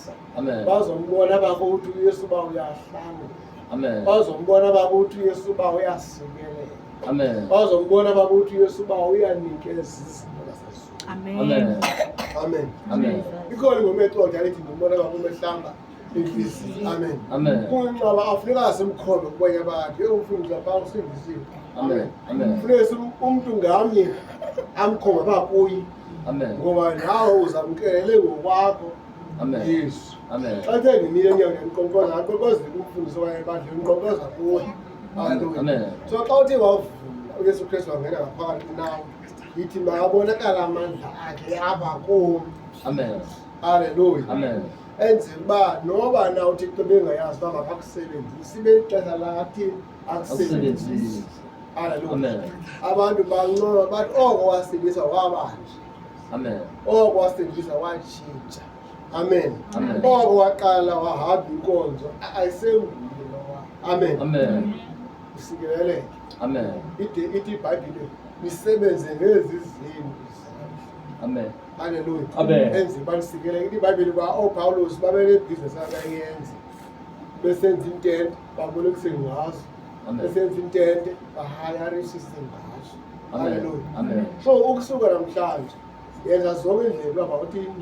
uyaphilisa. Amen. Bazombona bakuthi uYesu uba uyahlangula. Amen. Bazombona bakuthi uYesu uba uyasikelela. Amen. Bazombona bakuthi uYesu uba uyanikeza izinto zasezulwini. Amen. Amen. Amen. Ikhona ingoma ecotha lithi ndimbona bakume hlamba inhliziyo. Amen. Amen. Kungenxa afuneka simkhombe kubanye abantu. Yebo mfundisi lapha usindisiwe. Amen. Amen. Funeka umntu ngamnye amkhombe abakuyi Amen. ngoba nawe uzamkelele ngokwakho Amen. Yesu. Amen. Xa kuthe ndimile enyaweni ndiqoqoza, aqoqozele umfundisi okanye ebandleni, uqoqoza kuwe. Hallelujah. Amen. So xa uthe wavula uYesu Kristu wangena ngaphakathi kunawe, yithi makabonakala amandla akhe apha kum. Amen. Hallelujah. Amen. Enzela uba noba na uThixo bengayazi uba makakusebenzise, ibe lixesha lathi akusebenzise. Akusebenzise. Hallelujah. Amen. Abantu bancoma bathi oko wasindiswa wabanje. Amen. Oko wasindiswa watshintsha. Amen. Amen. Oko waqala wahamba inkonzo ayisenguye lowa. Amen. Amen. Usikeleleke. Amen. Ide ithi iBhayibhile nisebenze ngezi zenu izandla. Amen. Hallelujah. Amen. Enzima basikelele. Ithi iBhayibhile uba ooPawulos babenebhizinesi abayenza. Besenza intente babolekise ngazo. Amen. Besenza intente bahayarisise ngazo. Amen. Hallelujah. Amen. So ukusuka namhlanje yenza zonke indlela uba mawuthi